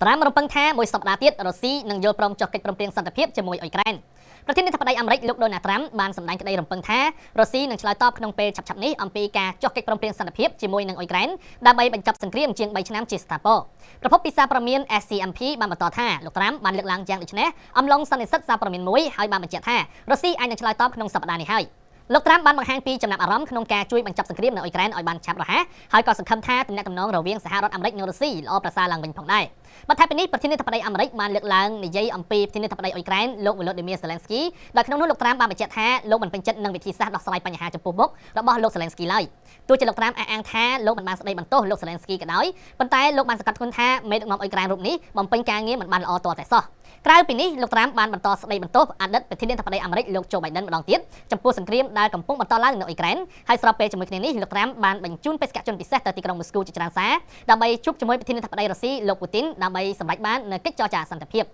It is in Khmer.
ត្រាំរំពឹងថាមួយសប្តាហ៍ទៀតរុស្ស៊ីនឹងយល់ព្រមចុះកិច្ចព្រមព្រៀងសន្តិភាពជាមួយអ៊ុយក្រែនប្រធានាធិបតីអាមេរិកលោកដូណាល់ត្រាំបានសម្ដែងក្តីរំពឹងថារុស្ស៊ីនឹងឆ្លើយតបក្នុងពេលឆាប់ៗនេះអំពីការចុះកិច្ចព្រមព្រៀងសន្តិភាពជាមួយនឹងអ៊ុយក្រែនដើម្បីបញ្ចប់សង្គ្រាមជាង3ឆ្នាំជាស្ថាពរប្រភពពីសារព័ត៌មាន SCMP បានបន្តថាលោកត្រាំបានលើកឡើងយ៉ាងដូចនេះអំឡុងសន្និសីទសារព័ត៌មានមួយហើយបានបញ្ជាក់ថារុស្ស៊ីអាចនឹងឆ្លើយតបក្នុងសប្តាហ៍នេះហើយលោកត្រាំបានបង្ហាញពីចំណាប់អារម្មណ៍ក្នុងការជួយបញ្ចប់សង្គ្រាមនៅអ៊ុយក្រែនឲ្យបានឆាប់រហ័សហើយក៏សង្ឃឹមថាទំនាក់ទំនងរវាងសហរដ្ឋអាមេរិកនិងរុស្ស៊ីល្អប្រសើរឡើងវិញផងដែរបន្ថែមពីនេះប្រធានាធិបតីអាមេរិកបានលើកឡើងនិយាយអំពីប្រធានាធិបតីអ៊ុយក្រែនលោកវ៉ូឡូឌីមៀសេឡេនស្គីដោយក្នុងនោះលោកត្រាំបានបញ្ជាក់ថាលោកមិនពេញចិត្តនឹងវិធីសាស្ត្រដោះស្រាយបញ្ហាចំពោះមុខរបស់លោកសេឡេនស្គីឡើយទោះជាលោកត្រាំអះអាងថាលោកមិនបានស្ដីបន្ទោសលោកសេឡេនស្គីក៏ដោយប៉ុន្តែលោកបានសង្កត់ធ្ងន់ថាមេដឹកនាំអ៊ុយក្រែនរូបនេះបំពេញការងារមិនបានល្អទាល់តែសោះក្រៅពីនេះលោកត្រាំបានបន្តស្ដីបន្ទោសអតីតប្រធានាធិបតីអាមេរិកលោកโจបៃដិនម្ដងទៀតចំពោះសង្គ្រាមដែលកំពុងបន្តឡើងនៅអ៊ុយក្រែនហើយស្របពេលជាមួយគ្នានេះលោកត្រាំបានបញ្ជូនបេសកជនពិសេសទៅទីក្រុងមូស្គូជាច្រើនសារដើម្បីជួបជាមួយប្រធានាធិបតីរុស្ស៊ីលោកពូទីនដើម្បីសម្រេចបាននូវកិច្ចចរចាសន្តិភាព។